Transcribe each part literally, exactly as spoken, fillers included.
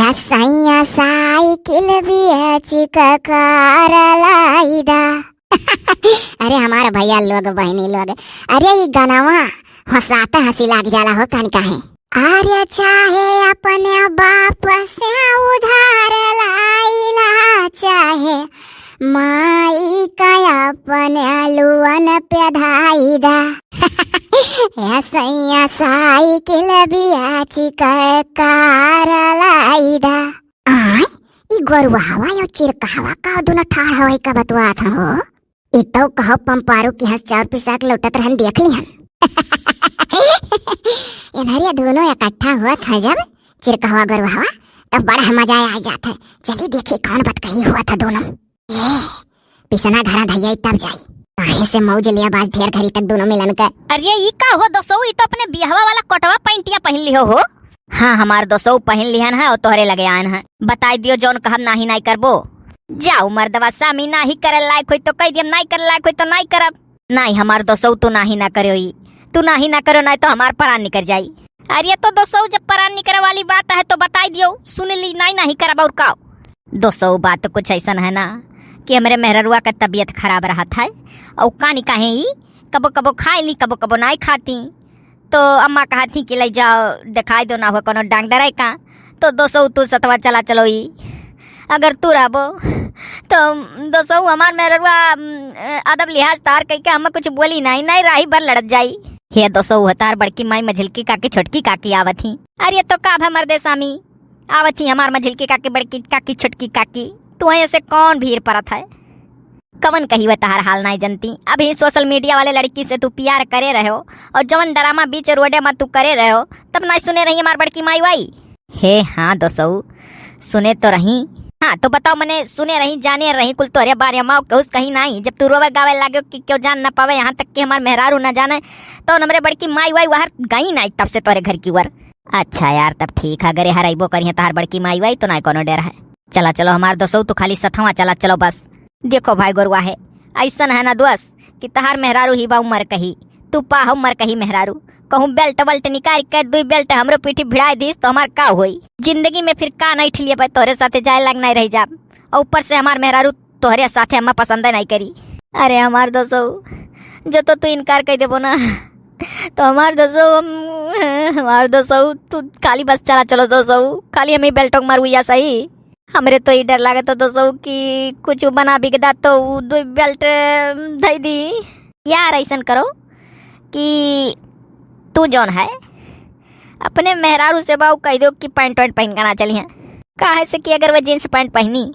ए सैया साइकिल बेच के कार लाई दा। अरे हमार भैया लोग, बहिनी लोग, अरे ई गनवा हंसाते हंसी लाग जाला हो, कान काहे। अरे चाहे अपने बाप से उधार लाइला, चाहे माई का अपने लुअन पे धाई दा। ए सैया साइकिल बेच के कार लाई दा। आय, ई गोरुआवा या चिरकहवा का दुनो ठाढ़ होई का बतुआत हो? ई तो कहो पंपारू की हंस चाउर पिसा के लौटत रहन, देख लिहन। इन्हरिया दुनो इकट्ठा हुआ था जब चिरकहवा गोरुआवा, तब बड़ा मजा आ जात है। चली देखी कौन बतकही हुआ था दुनो। ए, पिसना घरा धैया तब जाई। काहे से मौज लिया बाज ढेर घरी तक दुनो मिलन के। अरे ई का हो दोसऊ, ई तो अपने बियाहवा वाला कोटवा पैंटिया पहिन लिहो हो। हाँ, हमार दोसऊ पहिन लिहन है और तोहरे लगे आयन है। बताई दियो जौन कहब नाही नाही करबो। जाओ मर्दवा, सामी नाही करे लायक होई तो कह दियम, नाही करे लायक होई तो नाही करब। नाही हमार दोसऊ, तू नाही ना करो ई, तू नाही ना करो, नाही तो हमार परान निकर जाई। अरे तो दोसऊ, जब परान निकरे वाली बात है तो बताई दियो, सुन ली, नाही नाही करब और का। दोसऊ, बात कुछ ऐसन है ना कि हमरे मेहररुआ का तबीयत खराब रहत है और कानी काहे ई कबो कबो खाए ली, कबो कबो नाही खाती। तो अम्मा कहत थी कि ले जाओ, दिखाई दो ना हो कोनो डॉक्टर है का। तो दोसऊ तू सतवा चला चलो ई। अगर तू रहबो तो दोसऊ हमार मेहररुआ, उम, अदब लिहाज तार कह के हमें कुछ बोली नाही, नाही राही भर लड़त जाई। हे दोसऊ, तार बड़की माई मझिलकी काकी छोटकी काकी आवत ही। अरे तो का भा मर्दे सामी, आवत ही हमार मझिलकी काकी बड़की काकी छोटकी काकी। तू ऐसे कौन भीड़ परत है? कवन कही वह तहार हाल नाही जनती। अभी सोशल मीडिया वाले लड़की से तू प्यार करे रहो और जवन ड्रामा बीच रोडे में तू करे रहो, तब नाही सुने रही हमार बड़की माई वाई। हे हाँ दोसऊ, सुने तो रही। हाँ तो बताओ, मने सुने रही, जाने रही कुल तोहरे बारे में, केहू से कही नाही। जब तू रोवे गावे लागो कि क्यों जान ना पावे, यहाँ तक कि हमार मेहरारू ना जाने, तो हमरे बड़की माई वाई वहर गई नाही तब से तोहरे घर की ओर। अच्छा यार, तब ठीक है, अगर हरइबो करिहे तहार बड़की माई वाई तो नाही कोनो डर है। चला चलो हमार दोसऊ, तू खाली सथवा चला चलो बस। देखो भाई गोरुआ है, ऐसन है ना दोस्त कि तहार मेहरारू ही बा उमर कही, तू पा हो उमर कही मेहरारू। कहूँ बेल्ट वल्ट निकाल के दुई बेल्ट हमरो पीठी भिड़ाई दीस तो हमार का होई? जिंदगी में फिर का नाही ठिलिए बा, तोहरे साथे जाए लाग नाही रही जाब। और ऊपर से हमार मेहरारू तोहरे साथे हमें पसंद नाही करी। अरे हमार दोसऊ, जो तो तू इनकार कर देबो ना, तो हमार दोसऊ, हम, हमार दोसऊ, तू खाली बस चला चलो दोसऊ, खाली हमें बेल्टों मारू या सही। हमरे तो ई डर लागत हो दोसऊ कि कुछ बना बिगदा तो उ दो बेल्ट धई दी। यार ऐसन करो कि तू जौन है अपने मेहरारू से बाऊ कह दो कि पैंट वैंट पहन के ना चली हैं। काहे से कि अगर वह जींस पैंट पहनी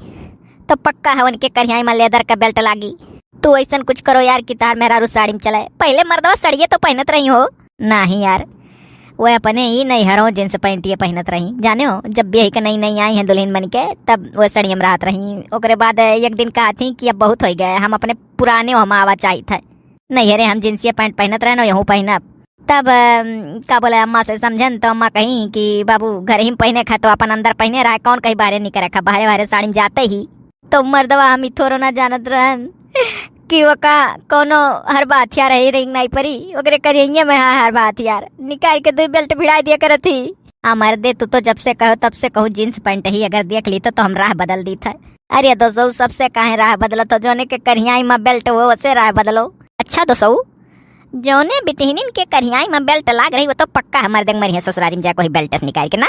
तो पक्का है उनके करियाई में लेदर का बेल्ट लागी। तू ऐसन कुछ करो यार कि तार मेहरारू साड़ी में चले। पहले मर्दवा साड़िए तो पहनत रही हो। नाही यार, वह अपने ही नैहरों जींस पैंट ये पहनत रही। जाने हो, जब ब्याह के नई नई आई हैं दुल्हन बन के, तब वह साड़ी में रहत रही। ओकरे बाद एक दिन कहा थी कि अब बहुत हो गए, हम अपने पुराने हम आवा चाहित है। नैहरे हम जींसिया पैंट पहनत रहे ना, यहूँ पहनब। तब अम, का बोले, अम्मा से समझन तो अम्मा कही कि बाबू घर ही में पहने खा तो अपन अंदर पहने रहा, कौन कहीं बाहरे निकरे खा, बाहरे बाहरे साड़ी में जाते ही। तो मर्दवा हम ई थोरो ना जानत रहन कि ओका कौनो हरबा हथियार है रिंग नाही परी, ओकरे करिये में है हरबा हथियार। निकाल के दुई बेल्ट भिड़ाई दिया करत ही। आ मर्दे, तू तो जब से कहो तब से कहू जींस पैंट ही अगर देख ली तो, तो हम राह बदल दीत है। अरे दोसऊ, सबसे काहे राह बदलत हो, जोने के करियाई में बेल्ट हो, ओसे राह बदलो। अच्छा दोसऊ, जौने बिटिहनिन के करियाई में बेल्ट लाग रही, वो तो पक्का हमार देख मरिहे ससुरारी में जाके वही बेल्ट से निकाल के ना।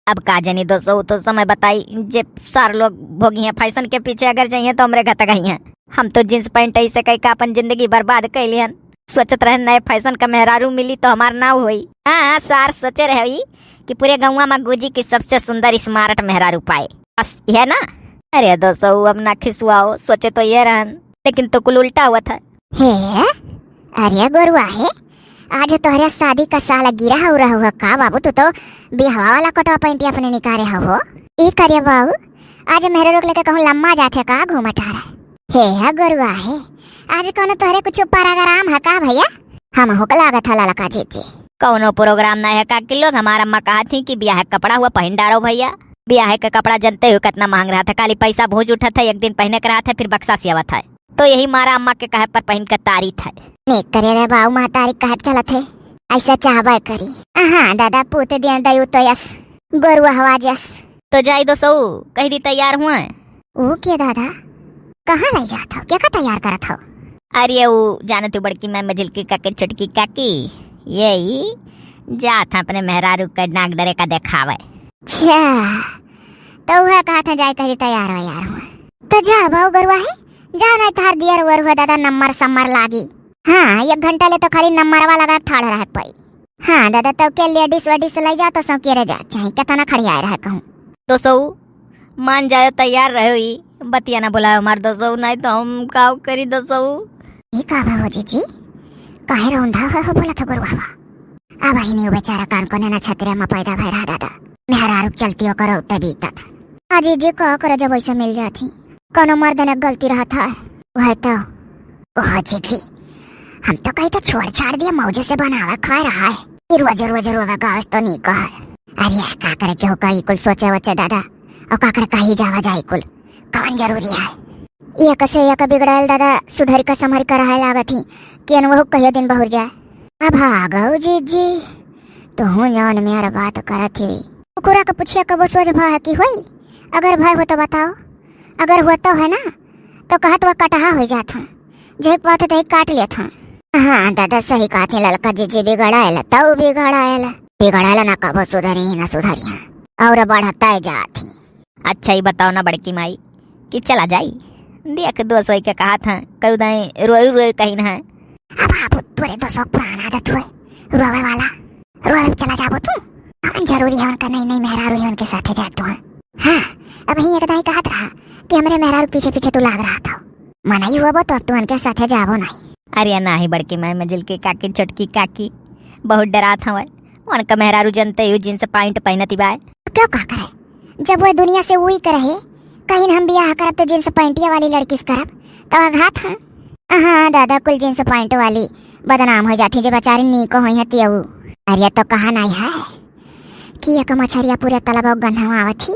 अब का जानी दोसऊ, तो समय बताई, जे सार लोग भोगी हैं फैशन के पीछे अगर जाइए तो हमरे घतक ही हैं। हम तो जींस पैंट ऐसे कह के अपन जिंदगी बर्बाद कर लिहन। सोचत रहे नए फैशन का मेहरारू मिली तो हमार नाव होई। हाँ, हाँ, सार सोचे रहे कि पूरे गौवा में गुजी की सबसे सुंदर स्मार्ट मेहरारू पाए, बस यह ना। अरे दोसऊ, अब ना खिसुआओ, सोचे तो ये रहन, लेकिन तो कुल उल्टा हुआ था। हे, अरे गोरुआ हे, आज तोहरे शादी का साल गिरा हो रहा हुआ का बाबू? तू तो बिहवा वाला कोटवा पैंटी अपने निकारे हो। ई करे बाबू, आज मेहररुक लेके कहूँ लम्मा जाथे का घूमत आ रहा है? हे गोरुआ हे, आज कौनो तोहरे कुछ प्रोग्राम है का भैया? हम हुक लागत है ललका जीजी। कौनो प्रोग्राम नहीं है काकी लोग, हमार अम्मा कहा थी कि बियाह का कपड़ा हुआ पहन डारो भैया। बियाह का कपड़ा जनते हो कितना महंग रहा था, खाली पैसा भूज उठा था, एक दिन पहने के रहा था, फिर बक्सा सियावा था। तो यही मारा अम्मा के कहे पर पहिन के तारी थे। नीक करे रे बाऊ, महतारी कहे चलत है, ऐसा चाहबे करी। हाँ दादा, पूत दिया दयू तो यस, गोरुआ हवा जस। तो जाई दोसऊ, कहि दी तैयार हुआ। ऊ के दादा? कहाँ लइ जात हौ? केका तैयार करत हौ? अरे ऊ जाने तू बड़की माई मझिलकी काकी छोटकी काकी, यही जात हैं अपने मेहरारू के नाक डरे का देखावे। अच्छा, तो उहे कहत हैं जाई कहि दी तैयार वैयार हुआ। तो जा बाऊ गरुआ है, जा नहीं तहार दियर वर हुआ दादा नंबर सम्मर लागी। हाँ, एक घंटा ले तो खाली नंबरवा लगा के ठाड़ रहे के पड़ी। हाँ दादा, तब के लेडीज वेडीज लइ जा तो सौकियरे जा, चाहे केतना खड़ियाए रहे कहूँ। दोसऊ, मान जायो, तैयार रहो, ई बतिया ना भुलायो हमार दोसऊ, नहीं तो हम का करी दोसऊ। ई का बा हो जीजी, काहे रौंधा हो, हो बोलत हो गरुआ बा? अब ही नहीं बेचारा कान कोने नक्षत्र में पैदा भय रहा दादा, मेहरारू के चलती ओकर उते बीतत। आ जीजी का करे जब ऐसे मिल जाती, कोनो मर्द ने गलती रहत है। वह तो, ओह जीजी, हम तो कही तो छोड़ छाड़ दिया, मौजे से बनावे खाए रहा है। ई रोज रोज रोवे गावस तो नीक है। अरे का करे केहू का ई कुल सोचे वोचे दादा, और का करे कही जावा जाए कुल, कौन जरूरी है? एक से एक बिगड़ायल दादा, सुधर का संभर का रहे लागत ही, कि अनवहु कहियो दिन बहुर जाए। अब आ गऊ जीजी, तुहू जौन मेर बात करत ही। कुकुरा के पुछिया कबो सोच भा है कि होई? अगर भय हो तो बताओ, अगर हुआ तो है ना, तो कहत वह कटहा हो जात हैं, जे पात तही काट लेत हैं। हाँ दादा, सही कहत ही ललका जीजी, बिगड़ायल तऊ बिगड़ायल, बिगड़ायल ना कबो सुधरी ही ना सुधरी हैं, और बढ़ता जात ही। अच्छा, ई बताओ ना बड़की माई, कि चला जाई? देख, दोसोई के कहत हैं, कऊ दाई रोई रोई कहीं है। अब बाबू, तोरे दोसो पुरान आदत हुए, रोवे वाला। रोवे चला जाबो तू? कौन जरूरी है उनका नई नई मेहरारू है उनके साथे जाए तू, हाँ? हाँ, अब ही एक दाई कहत रहा कि हमरे मेहरारू पीछे पीछे तू लाग रहा था। मना ही हुआ तो अब तू उनके साथे जाबो नहीं। अरे नाही बड़की माई मझिलकी काकी छोटकी काकी, बहुत डरात हवे। उनका मेहरारू जनते ही जींस पैंट पहनती बाय। क्यों का करे? जब वो दुनिया से उई करे है, कहीं हम बियाह करब तो जींस पैंटिया वाली लड़की से करब, तो आघात है। हाँ दादा, कुल जींस पैंट वाली बदनाम हो जाती, जे बेचारी नीको होई है तियऊ। अरे तो कहा नहीं है कि एक मछरिया पूरे तलबा गन्हवा आवत ही,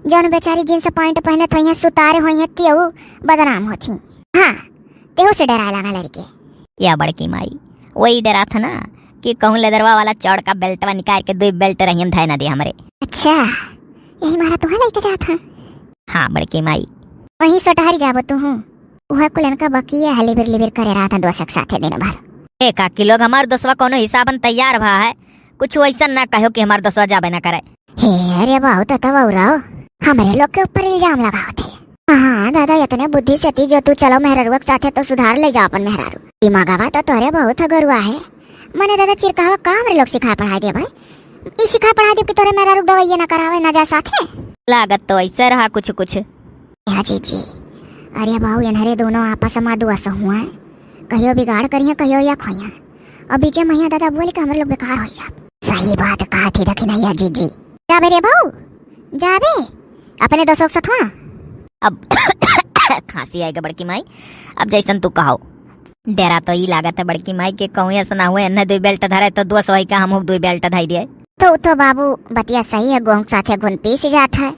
जौन बेचारी जींस पैंट पहनत होई है, सुतारे होई है तियऊ बदनाम होती। हाँ, तेहू से डराए लगा लड़के। या बड़की माई, वही डरात है ना कि कहूँ लेदरवा वाला चौड़ का बेल्टवा निकाल के दो बेल्ट रहियम धय ना दे हमरे। अच्छा, यही मारा तुहा लेके जात है। हाँ बड़की माई। वहीं सोटहरी जाबो तू हूँ। वह कुलन का बकिया है लिबिर लिबिर करे रहत है दोसक साथे दिन भर। ए काकी लोग, हमार दोसवा कोनो हिसाबन तैयार भा है, कुछ वैसन ना कहो कि हमार दोसवा जाबे ना करे। हे, अरे बाऊ, तो तब औराओ हमरे लोग के ऊपर इल्जाम लगावत है। हाँ दादा, इतने बुद्धि से थी जो तू चलो मेहररुआ के साथे तो सुधार ले जा अपन मेहरारू। दिमागवा तो तोरे बहुत गरुआ है। मने दादा, चिरकावा का हमरे लोग सिखाए पढ़ाए दे भाई? ई सिखाए पढ़ाए दे कि तोरे मेहरारू दवाइये ना करावे ना जा साथे। लागत तो ऐसे रहा कुछ कुछ। या जीजी, अरे बाऊ, इन्हरे दोनों आपस में दुआस हुआ, कहियो बिगाड़ करिया, कहियो या खोइया। और बीचे में यहाँ दादा बोले कि हमरे लोग बेकार हो जा। सही बात कहा थी दखिनैया जीजी। जाबे रे बाऊ, जाबे अपने दोसोक सथवा। अब खांसी आएगा बड़की माई, अब जैसन तू कहो। डेरा तो ई लागत है बड़की माई के कहूँ ऐसा ना हुए, इन्हें दुई बेल्ट धरे तो दोस होई का, हम दुई बेल्ट धई दिए। तो, तो बाबू, बतिया सही है, गोहूँ के साथे गुन पीस जात है,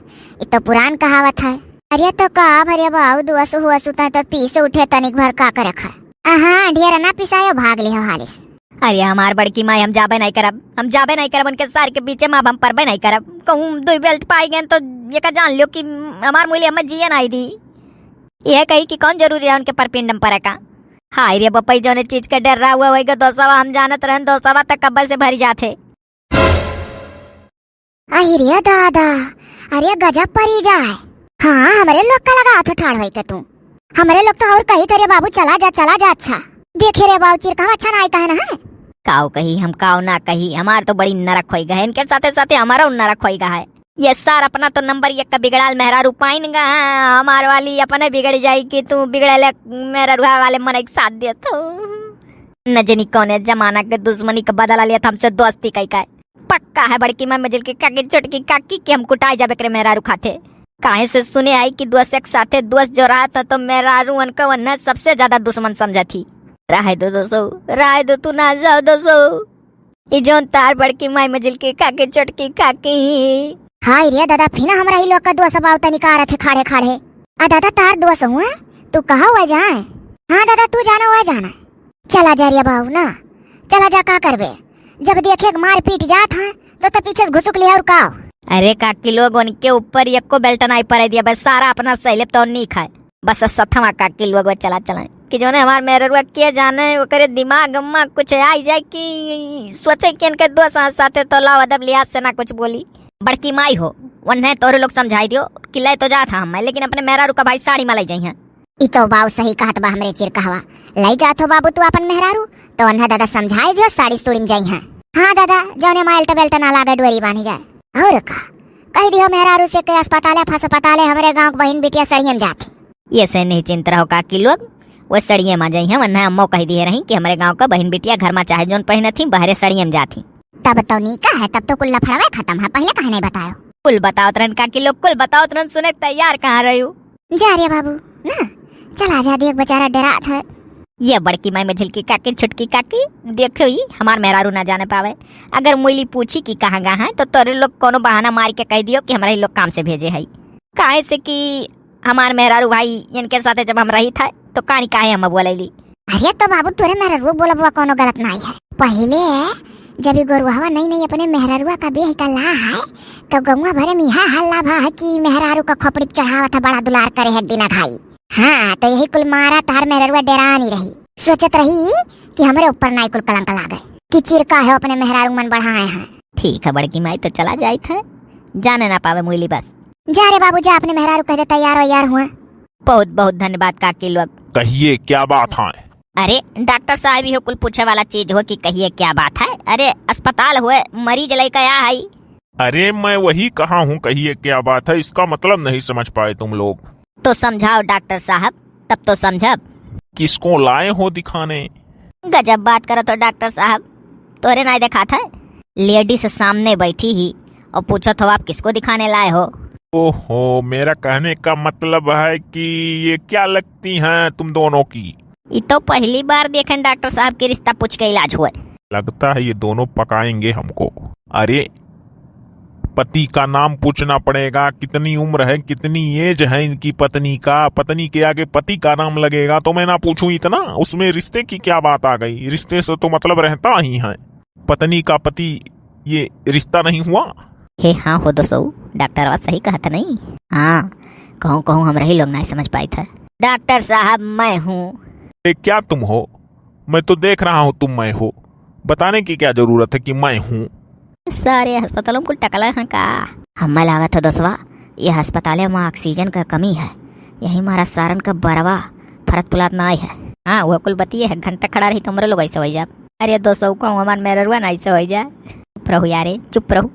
ई तो पुरान कहावत है। अरे तो का भरे बाऊ, दुआस हुआ सुता तो पीस उठे तनिक भर का करे खा। हाँ, ढेर ना पिसायो, भाग लिहो हालिस। अरे हमार बड़की माई, हम जाबे नहीं करब, हम जाबे नहीं करब, उनके सार के बीचे में अब हम परबे नहीं करब। कहूँ दुई बेल्ट पाई गए तो ये का जान लियो कि हमार मूल्य हमें जिए नहीं दी। यह कही कि कौन जरूरी है उनके परपिंडम परे का। हाय रे बपई, जौने चीज के डर रहा हुआ वही के दोसवा हम जानत रहन, दोसवा तक कब्बे से भरी जात है। अहि रे दादा, अरे गजब परी जाए। हाँ, हमरे लोग का लगा हाथ ठाड़ होई के तू। हमरे लोग तो और कही थे रे बाबू, चला जा, चला जा। अच्छा देखे रे बाबू, चिरकावा अच्छा ना आई कहे ना है। काऊ कही हम, काऊ ना कही, हमार तो बड़ी नरक होई गए, इनके साथे साथे हमारा नरक होई गए है। ये सार अपना तो नंबर एक का बिगड़ाल मेहरारू पाइन गा, हमार वाली अपने बिगड़ जाई कि तू बिगड़ले मेहरारू वाले मन एक साथ दे तो। न जनी कौने जमाना के दुश्मनी का बदला लिया था हमसे दोस्ती कई का। पक्का है बड़की माँ मझिलकी काकी, छोटकी काकी के हम कुटाए जाबे करे मेहरारू खाते। काहे से सुने आई कि दोस्त एक साथे दोस्त जो रहा था तो मेहरारू उनका वन्ना सबसे ज्यादा दुश्मन समझा थी। राय दो दोसो, राय दो, तू ना जाओ दोसो। ई जौन तार बड़की माई मझिलकी काकी, छोटकी काकी। हाय रे दादा, फिना हमरा ई लोग का दोस्त बाऊ तनी का रथे खाड़े खाड़े। आ दादा, तार दोस्त हुआ, तू कहा हुआ जाए? हाँ दादा, तू जाना हुआ जाना। चला जा रे बाऊ ना, चला जा, का करबे? जब देखे के मार पीट जात है, तो, तो पीछे से घुसुक लिया और का? अरे काकी लोग, उनके ऊपर एको बेल्ट नाई पड़े दिया, बस सारा अपना सैलेब तो नहीं खाए। बस सथवा काकी लोग वो चला चलाए कि जौने हमार मेहररुआ के जाने ओकरे दिमाग में कुछ आई जाए कि सोचे कि इनके दो साथ साथे तो लाओ अदब लिहाज से ना कुछ बोली। बड़की माई हो, उन्हें तोहरे लोग समझाई दियो कि ले तो जात हा हम, लेकिन अपने मेहरारू का भाई साड़ी में ले जाई हैं। ई तो बाऊ सही कहत बा हमरे चिरकहवा। ले जात हो बाबू तू अपन मेहरारू, तो उन्हें दादा समझाई दियो साड़ी सुड़ी में जाई हैं। हाँ दादा, जौने माइल तो बेल्ट ना लागे डोरी बांधी जाए। और का? कह दियो मेहरारू से के अस्पताले फसपताले हमरे गाँव के बहिन बिटिया सड़ियन जाती। ये से निश्चिंत रहो काकी लोग, वो सड़िये में जाई हैं, वन्हें अम्मो कह दिए रही कि हमरे गाँव का बहिन बिटिया घर में चाहे जौन पहिने थी, बहरे सड़िये में जाती। तब तो नीका है, तब तो कुल लफड़वा खत्म है, पहले काहे नहीं बतायो? कुल बतावत रहन काकी लोग, कुल बतावत रहन, सुने के तैयार कहाँ रह्यू? जा रे बाबू, ना, चला जा, देख बेचारा डेरात है। ये बड़की माई में झिलकी काकी, छुटकी काकी, देखो ही हमार मेहरारू ना जाने पावे। अगर मुइली पूछी कि कहाँ गा है, तो तोरे लोग कोनो बहाना मार के कह दियो कि हमरा ही लोग काम से भेजे है। काहे से कि हमार मेहरारू भाई इनके साथे जब हम रही था, तो कहानी काहे हम बोलैली? अरे तो बाबू, तोरे मेहरारू बोलबवा कोनो गलत नाई है। पहिले जब ई गोरुआवा नई नई अपने मेहरारुआ का बेह का ला है, तो गौवा भरे में इहा हल्ला भा है कि मेहरारू का खोपड़ी पे चढ़ावत है, बड़ा दुलार करे है एक दिन अघाई। हाँ, तो यही कुल मारा तहार मेहरारुआ डेरा नहीं रही, सोचत रही कि हमरे ऊपर नाई कुल कलंक लागे कि चिरका है अपने मेहरारू मन बढ़ाए हैं। ठीक है बड़की माई, तो चला जाइत है, जाने ना पावे मुइली बस। जा रे बाबू जा, अपने मेहरारू कह दे तैयार वैयार हुआ। बहुत बहुत धन्यवाद काकी लोग। कहिए क्या बात है? अरे डॉक्टर साहब, इहो कुल पूछे वाला चीज हो कि कहिए क्या बात है? अरे अस्पताल हुए, मरीज लइका आ है। अरे मैं वही कहा हूँ, कहिए क्या बात है, इसका मतलब नहीं समझ पाए तुम लोग। तो समझाओ डॉक्टर साहब, तब तो समझब। किसको लाए हो दिखाने? गजब बात करत हो डॉक्टर साहब, तोरे नाई देखात है? लेडीज सामने बैठी ही और पूछत हो आप किसको दिखाने लाए हो? ओहो, मेरा कहने का मतलब है कि ये क्या लगती हैं तुम दोनों की? ई तो पहली बार देखें डॉक्टर साहब के रिश्ता पूछ के इलाज हुए। लगता है ये दोनों पकाएंगे हमको। अरे, पति का नाम पूछना पड़ेगा, कितनी उम्र है, कितनी एज है इनकी पत्नी का, पत्नी के आगे पति का नाम लगेगा तो मैं ना पूछूं इतना, उसमें रिश्ते की क्या बात आ गई? रिश्ते से तो मतलब रहता ही है। पत्नी का पति ये रिश्ता नहीं हुआ? हे हाँ हो दोसऊ, डॉक्टरवा सही कहत नहीं। हाँ, कहूँ कहूँ हमरा ही लोग नहीं समझ पाइत है। डॉक्टर साहब, मैं हूँ। ए, क्या तुम हो? मैं तो देख रहा हूँ तुम मैं हो। बताने की क्या जरूरत है कि मैं हूँ? सारे अस्पतालों को टकला है का? हमें लागत है दोसवा, ये अस्पताल में ऑक्सीजन का कमी है, यही मारा सारन का बरवा फरत पुलात ना आई है। हाँ, वो कुल बतिये है, घंटा खड़ा रही तो हमरे लोग ऐसे हो जाब। अरे दोसऊ, कहूँ हमार मेहररुआ ना ऐसे हो जाए। चुप रहू यारे, चुप रहू।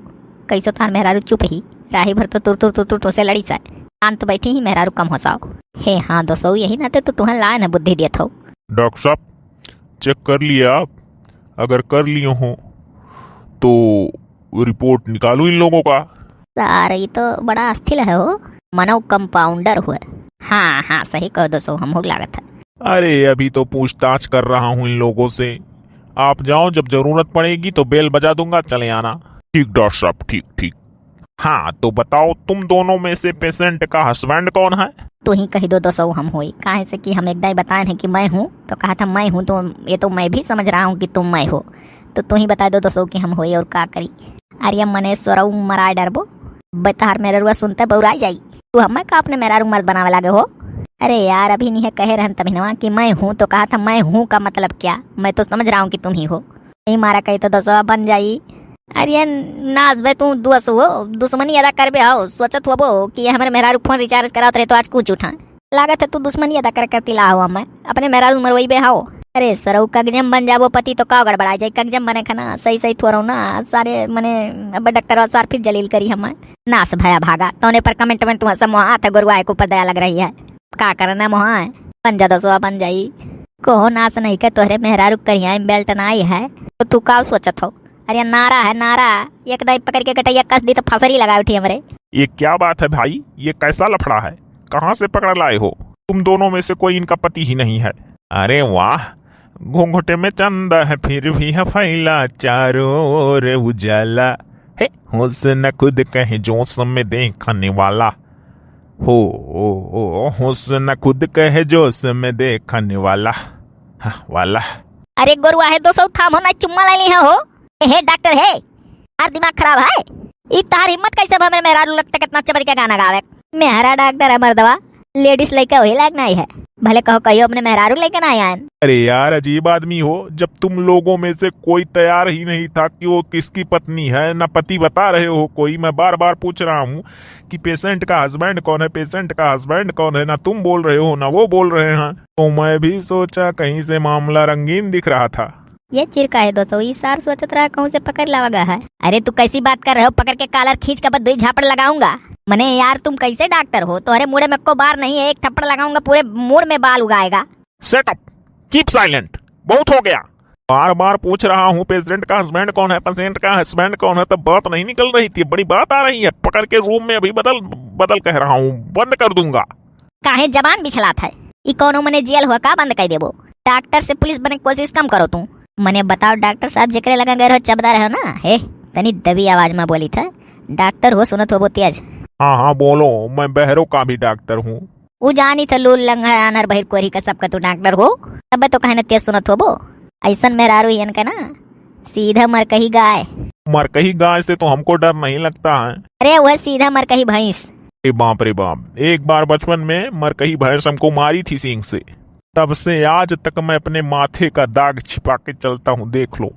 कैसो तार मेहरारू चुप ही, राही भर तो तुर तुर तुर तुर तोसे लड़ी सा। शांत बैठी ही मेहरारू कम हो साओ। हे हाँ दोसऊ, यही नाते तो तुहन लाए न बुद्धि दियत हो। डॉक्टर साहब, चेक कर लिए आप? अगर कर लिए हो तो रिपोर्ट निकालो इन लोगों का। सार, ई तो बड़ा अस्थिल है हो, मनो कंपाउंडर हुए। हाँ हाँ, सही कह दोसऊ, हमहू लागत है। अरे, अभी तो पूछताछ कर रहा हूँ इन लोगों से। आप जाओ, जब जरूरत पड़ेगी तो बेल बजा दूंगा, चले आना। ठीक डॉक्टर साहब, ठीक ठीक। हाँ, तो बताओ, तुम दोनों में से पेशेंट का हस्बैंड कौन है? तू ही कही दो दोसऊ, हम होई, काहे से कि हम एक दाई बताए हैं कि मैं हूँ, तो कहा था मैं हूँ, तो ये तो मैं भी समझ रहा हूँ कि तुम मैं हो, तो तू ही बता दो दोसऊ कि हम होई और का करी। अरे मने सोरऊ मराए डरबो, बे तहार मेहररुआ सुनते बौराई जाई। तू हमें का अपने मेहरारू मर्द बनावे लागे हो? अरे यार, अभी नहीं कहे रहन तभिनवा कि मैं हूँ, तो कहा था मैं हूँ का मतलब क्या? मैं तो समझ रहा हूँ कि तुम ही हो। नहीं मारा कही तो दोसवा बन जाई। अरे नास बे तू दोसऊ हो, दुश्मनी अदा करबे हो, सोचत होबो कि हमरे मेहरारू फोन रिचार्ज करावत रहे तो आज कुछ उठा। लागत है तू दुश्मनी अदा कर करती ला हो हमें, अपने मेहरारू मरवई बे हो। अरे सरऊ, कगजम बन जाबो पति तो का गड़बड़ाई जाई, कगजम बने खाना सही सही थोरो ना, सारे मने अब डॉक्टर सार फिर जलील करी हमें। नास भया भागा, तौने पर कमेंट में तू सब मोहा हाथ गोरुआ के ऊपर दया लग रही है। का करना मोहा है, बन जा दोसवा बन जाई। कोहो नास नहीं के तोहरे मेहरारू करिया बेल्ट ना आई है, तो तू का सोचत हो? अरे नारा है नारा, एक दाई पकड़ के गटैया कस दी तो फसरी लगा उठी हमरे। ये क्या बात है भाई, ये कैसा लफड़ा है? कहाँ से पकड़ लाए हो? तुम दोनों में से कोई इनका पति ही नहीं है। अरे वाह, घूंघटे में चंदा है फिर भी है फैला चारों ओर उजाला। हे हुस्न खुद कहे जोश में देखने वाला। हो, हो, हो, हुस्न खुद कहे जोश में देखने वाला। हाँ, वाला। अरे गोरुआ है दोसऊ, थामो ना, चुम्मा ले ली है हो। हे डॉक्टर है, यार दिमाग खराब है। ई तार हिम्मत कैसे भा मेरे मेहरारू लगता कितना चबद के गाना गावे? मेहरा डॉक्टर है मर्दवा, लेडीज लइका वही लायक नहीं है। भले कहो कहियो अपने मेहरारू लेके ना आयन। अरे यार, अजीब आदमी हो, जब तुम लोगों में से कोई तैयार ही नहीं था कि वो किसकी पत्नी है, ना पति बता रहे हो कोई। मैं बार बार पूछ रहा हूँ कि पेशेंट का हस्बैंड कौन है, पेशेंट का हस्बैंड कौन है, ना तुम बोल रहे हो ना वो बोल रहे हैं। तो मैं भी सोचा कहीं से मामला रंगीन दिख रहा था। ये चिर का है दोस्तों, ई सार सोचत रहा कहूँ से पकड़ लावा गा है। अरे तू कैसी बात कर रहे हो, पकड़ के कालर खींच के बस दुई झापड़ लगाऊंगा। मने यार तुम कैसे डॉक्टर हो, तोहरे मुड़े में को बार नहीं है, एक थप्पड़ लगाऊंगा पूरे मुड़ में बाल उगाएगा। Shut up, keep silent, बहुत हो गया। बार बार पूछ रहा हूँ पेशेंट का हस्बैंड कौन है, पेशेंट का हस्बैंड कौन है, तब बात नहीं निकल रही थी, बड़ी बात आ रही है। पकड़ के रूम में अभी बदल बदल कह रहा हूँ, बंद कर दूंगा। काहे जबान बिछलात है? ई कौनो मने जेल हुआ का, बंद कर देबो? डॉक्टर से पुलिस बने के कोशिश कम करो तू। मने बताओ डॉक्टर साहब, जेकरे लगा गए रहो चबदा रहो ना, हे तनी दबी आवाज में बोली था, डॉक्टर हो सुनत होबो तेज। हाँ हाँ बोलो, मैं बहरों का भी डॉक्टर हूँ। उ जानी था लूल लंगड़ आनर बहिर कोरी का सबका तू डॉक्टर हो, तबे तो कहने तेज सुनत होबो। ऐसन मेहरारू हियन का ना सीधा मरकही गाय। मरकही गाय से तो हमको डर नहीं लगता है। अरे वह सीधा मरकही भैंस। ए बाप रे बाप, एक बार बचपन में मरकही भैंस हमको मारी थी सींग से, तब से आज तक मैं अपने माथे का दाग छिपा के चलता हूँ, देख लो।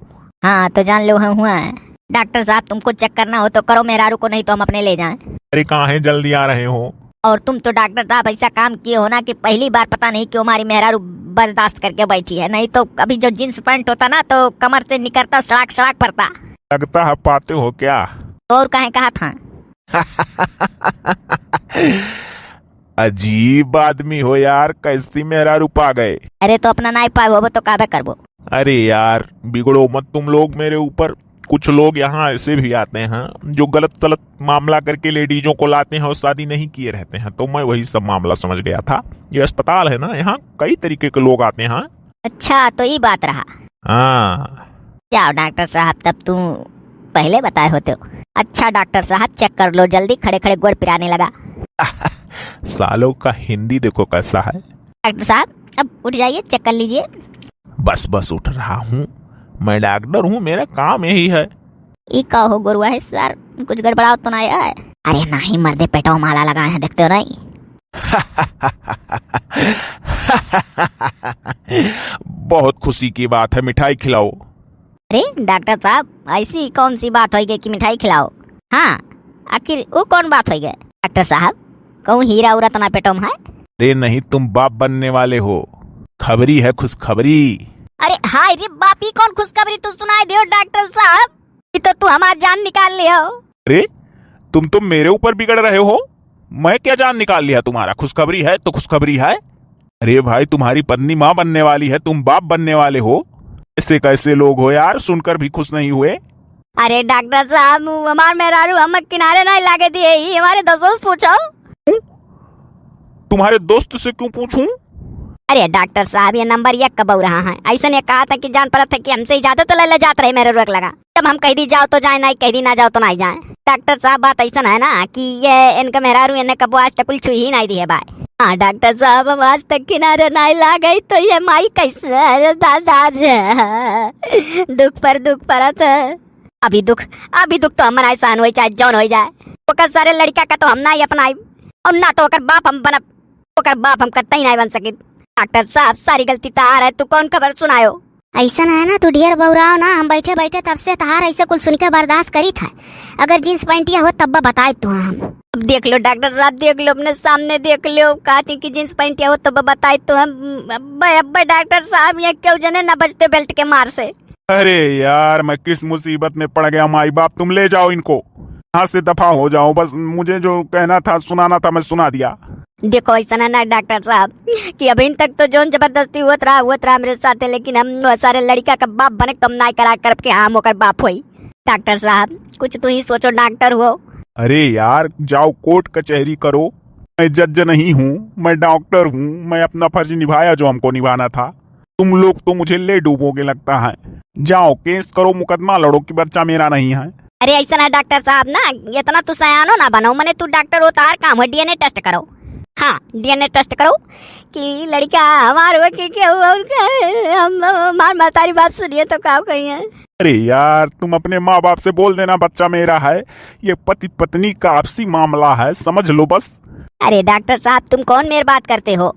हाँ तो जान लो हम हुआ है। डॉक्टर साहब तुमको चेक करना हो तो करो मेहरारू को, नहीं तो हम अपने ले जाएं। अरे काहे जल्दी आ रहे हो? और तुम तो डॉक्टर साहब ऐसा काम किए हो ना कि पहली बार पता नहीं क्यों हमारी मेहरारू बर्दाश्त करके बैठी है, नहीं तो अभी जो जींस पैंट होता ना तो कमर से निकलता सड़ाक सड़ाक पड़ता। लगता है पाते हो क्या? तो और काहे कहा था? अजीब आदमी हो यार, कैसी मेहरारू पा गए। अरे तो अपना नाई पाए होबो तो काबे करबो। अरे यार बिगड़ो मत तुम लोग मेरे ऊपर। कुछ लोग यहाँ ऐसे भी आते हैं जो गलत सलत मामला करके लेडीजों को लाते हैं और शादी नहीं किए रहते हैं, तो मैं वही सब मामला समझ गया था। ये अस्पताल है ना, यहाँ कई तरीके के लोग आते हैं। अच्छा तो ई बात रहा। हाँ। जाओ डॉक्टर साहब, तब तू पहले बताए होते हो। अच्छा डॉक्टर साहब चेक कर लो जल्दी, खड़े खड़े गोड़ पिराने लगा। सालों का हिंदी देखो कैसा है। डॉक्टर साहब अब उठ जाइए, चेक कर लीजिए। बस बस उठ रहा हूँ, मैं डॉक्टर हूँ, मेरा काम यही है। ई का हो गोरुआ है सर, कुछ गड़बड़ाओ तो ना है? अरे नहीं मर्दे, पेटो माला लगाए हैं, देखते हो नहीं? बहुत खुशी की बात है, मिठाई खिलाओ। अरे डॉक्टर साहब, ऐसी कौन सी बात होई गई कि मिठाई खिलाओ? हाँ, आखिर वो कौन बात होई गई? डॉक्टर साहब, कहूँ हीरा उरा तो ना पेटो में है? अरे नहीं, तुम बाप बनने वाले हो, खबरी है खुशखबरी। अरे हाय रे बाप, ई कौन खुशखबरी तू सुनाई दियो डॉक्टर साहब? ई तो तू हमार जान निकाल लियो। अरे तुम तो मेरे ऊपर बिगड़ रहे हो, मैं क्या जान निकाल लिया तुम्हारा? खुशखबरी है तो खुशखबरी है। अरे भाई, तुम्हारी पत्नी माँ बनने वाली है, तुम बाप बनने वाले हो, ऐसे कैसे लोग हो यार, सुनकर भी खुश नहीं हुए। अरे डॉक्टर साहब, हमार मेहरारू हम किनारे नहीं लागे दिए, ई हमारे दोस्तों से पूछो। तुम्हारे दोस्त से क्यों पूछूं? अरे डॉक्टर साहब, ये नंबर एक का बउरहा है, ऐसा नहीं कहा था कि जान पड़ा था कि हमसे इजाजत ले ले जात रहे मेरे रोक लगा। जब हम कह दी जाओ तो जाए, नहीं कह दी ना जाओ तो नहीं जाए। डॉक्टर साहब, बात ऐसा है ना कि ये इनका मेहरारू इन्हें कबो आज तक कुल छुई ही नहीं दी है बाय। हाँ डॉक्टर साहब, हम आज तक किनारे नहीं लागे तो ये माई कैसे, अरे दादा रे, दुख पर दुख परत है। अभी दुख, अभी दुख तो हम मनाए सहन होई चाहे जौन होई जाए। ओकर सारे लड़का का तो हम ना ही अपनाई और ना तो ओकर बाप हम बनब। ओकर बाप हम कतई नहीं बन सकित। डॉक्टर साहब, सारी गलती तहार है, तू कौन खबर सुनायो? ऐसा ना है ना, तू ढेर बौराओ ना, हम बैठे बैठे तब से तहार ऐसे कुल सुन के बर्दाश्त करी था। अगर जींस पैंटिया हो तब बताए तो हम। अब देख लो डॉक्टर साहब, देख लो, अपने सामने देख लो, कहती कि जींस पैंटिया हो तब बताए तो हम। अब्बे, अब्बे डॉक्टर साहब, ये क्यों जने ना बचते बेल्ट के मार से। अरे यार, मैं किस मुसीबत में पड़ गया। माई बाप, तुम ले जाओ इनको, यहाँ से दफा हो जाओ। बस मुझे जो कहना था, सुनाना था, मैं सुना दिया। देखो, ऐसा ना, ना डॉक्टर साहब, कि अभी तक तो जोन जबरदस्ती होत रहा, होत रहा मेरे साथे, लेकिन हम वो सारे लड़का का बाप बने तो हम ना करा करब के हम ओकर बाप होई। डॉक्टर साहब, कुछ तू ही सोचो, डॉक्टर हो। अरे यार, जाओ कोर्ट कचहरी करो। मैं जज नहीं हूँ, मैं डॉक्टर हूँ। मैं अपना फर्ज निभाया जो हमको निभाना था। तुम लोग तो मुझे ले डूबोगे लगता है। जाओ केस करो, मुकदमा लड़ो कि बच्चा मेरा नहीं है। अरे ऐसा ना डॉक्टर साहब ना, इतना तू सयानो ना बनाओ। मने तू डॉक्टर हो, तार काम है डीएनए टेस्ट करो। हाँ, डीएनए टेस्ट करो कि लड़का हमार हो कि केहू और के, हम, हमार महतारी बात सुनिए तो का कहिए। अरे यार, तुम अपने माँ बाप से बोल देना बच्चा मेरा है, ये पति पत्नी का आपसी मामला है, समझ लो बस। अरे डॉक्टर साहब, तुम कौन मेर बात करते हो?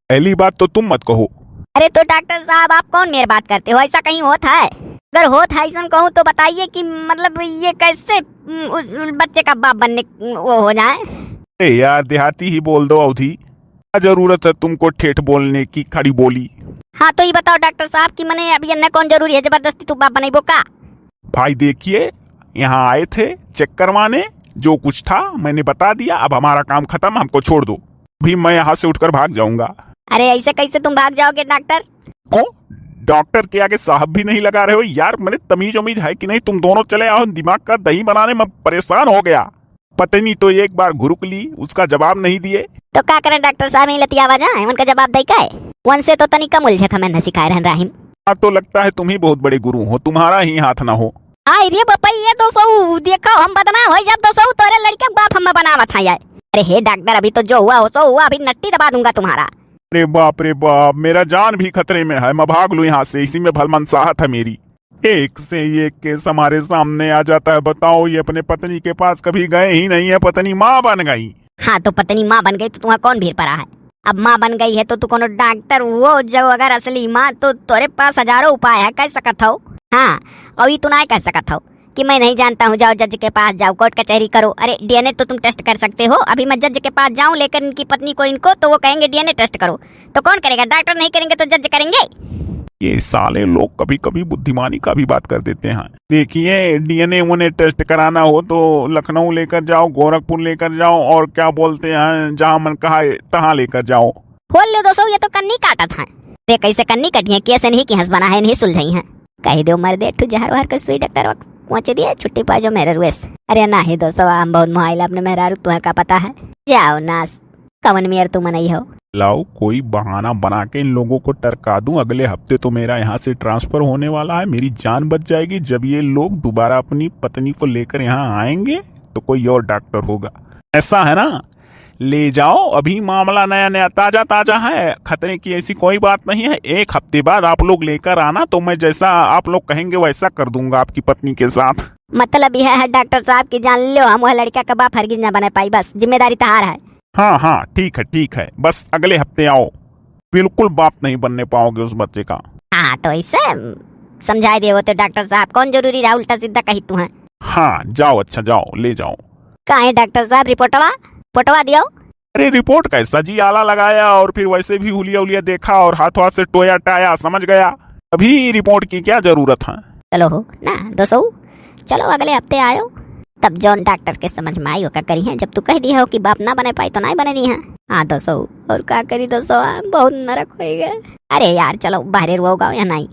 पहली बात तो तुम मत कहो। अरे तो डॉक्टर साहब, आप कौन मेर बात करते हो? ऐसा कहीं होत है? अगर होत है ऐसा कहूँ तो बताइए कि मतलब ये कैसे, उम, उ-, उ-, बच्चे का बाप बनने वो हो जाए। अरे यार, देहाती ही बोल दो अवधी, क्या जरूरत है तुमको ठेठ बोलने की, खड़ी बोली। हाँ तो ये बताओ डॉक्टर साहब कि मने अब ये न कौन जरूरी है, जबरदस्ती तू बाप बनइबो का? भाई देखिए, यहाँ आए थे चेक करवाने, जो कुछ था मैंने बता दिया, अब हमारा काम खत्म, हमको छोड़ दो, अभी मैं यहाँ से उठकर भाग जाऊंगा। अरे ऐसे कैसे तुम भाग जाओगे डॉक्टर? को डॉक्टर के आगे साहब भी नहीं लगा रहे हो यार, मैंने तमीज उमीज है कि नहीं? तुम दोनों चले आओ, दिमाग का दही बनाने में परेशान हो गया। पत्नी तो एक बार घुरुक ली, उसका जवाब नहीं दिए। तो का करें डॉक्टर साहब, यहीं लतियावा जाए, उनका जवाब दे के? उनसे तो तनी कम उलझे था, मैंने सिखाए रहन राहिम। हाँ, तो लगता है तुम ही बहुत बड़े गुरु हो, तुम्हारा ही हाथ ना हो। आई रे बापा, ये तो सौ देखो, हम बदनाम हो जब तो सौ तोरे लड़के के बाप हम बनावत है यार। अरे हे डॉक्टर, अभी तो जो हुआ हो सो हुआ, अभी नट्टी दबा दूंगा तुम्हारा। अरे बाप रे बाप, मेरा जान भी खतरे में है, मैं भाग लूँ यहाँ से, इसी में भलमनसाहत है मेरी। एक से एक केस हमारे सामने आ जाता है। बताओ, ये अपने पत्नी के पास कभी गए ही नहीं है, पत्नी माँ बन गई। हाँ, तो पत्नी माँ बन गई तो तुम्हारा कौन भीड़ पड़ा है? अब माँ बन गई है तो तू कोनो डॉक्टर हुओ, जो अगर असली माँ तो तोरे पास हजारों उपाय है, कह सकत हो। हाँ, और ये तू ना कह सकत हो कि मैं नहीं जानता हूँ, जाओ जज के पास जाओ, कोर्ट कचहरी करो। अरे डीएनए तो तुम टेस्ट कर सकते हो, अभी मैं जज के पास जाऊँ लेकर इनकी पत्नी को इनको, तो वो कहेंगे डीएनए टेस्ट करो, तो कौन करेगा? डॉक्टर नहीं करेंगे तो जज करेंगे? ये साले लोग कभी कभी बुद्धिमानी का भी बात कर देते हैं। देखिए, डीएनए उन्हें टेस्ट कराना हो तो लखनऊ लेकर जाओ, गोरखपुर लेकर जाओ, और क्या बोलते हैं, जहाँ मन कहा तहाँ लेकर जाओ। खोल लो दोस्तों, ये तो कन्नी काटत हैं। रे कैसे कन्नी कटिए, कैसे नहीं कि हंस बना है, नहीं सुलझाई हैं। कही दो मर दे, ठू जहर वहर के सुई डॉक्टर वक पहुँचे दिए, छुट्टी पा जो मेरे रुएस। अरे नाही दोस्तों, हम बहुत मुहाइल अपने मेहरारू, तुहे का पता है। जाओ नास, कवन मेर तू मनई हो? लाओ, कोई बहाना बना के इन लोगों को टरका दूं। अगले हफ्ते तो मेरा यहाँ से ट्रांसफर होने वाला है, मेरी जान बच जाएगी। जब ये लोग दोबारा अपनी पत्नी को लेकर यहाँ आएंगे, तो कोई और डॉक्टर होगा। ऐसा है ना? ले जाओ, अभी मामला नया नया, ताजा ताजा है, खतरे की ऐसी कोई बात नहीं है। एक हफ्ते बाद आप लोग लेकर आना, तो मैं जैसा आप लोग कहेंगे, वैसा कर दूंगा आपकी पत्नी के साथ। मतलब यह है डॉक्टर साहब कि जान लो, हम वह लड़का का बाप हरगिज ना बने पाई, बस जिम्मेदारी तहार है। हाँ, हाँ, ठीक है, ठीक है, बस अगले हफ्ते आओ, बिल्कुल बाप नहीं बनने पाओगे उस बच्चे का। हाँ, तो इसे समझाए दे होते डॉक्टर साहब, कौन जरूरी रहा उल्टा सीधा कही तू है। हाँ, जाओ, अच्छा, जाओ, ले जाओ। काहे डॉक्टर साहब, रिपोर्टवा, रिपोर्टवा दियो। अरे, रिपोर्ट कैसा जी, आला लगाया और फिर वैसे भी हुलिया उलिया देखा और हाथ हाथ से टोया टाया, समझ गया। अभी रिपोर्ट की क्या जरूरत है? चलो हो ना दोस्तों, चलो अगले हफ्ते आयो, तब जौन डॉक्टर के समझ में आई ओका करी है। जब तू कह दिए हो कि बाप ना बने पाई तो ना बने दी है। हाँ दोस्तों, और का करी दोस्तों, आ, बहुत नरक हो गए। अरे यार, चलो बाहरे रुआओ गाओ या नहीं,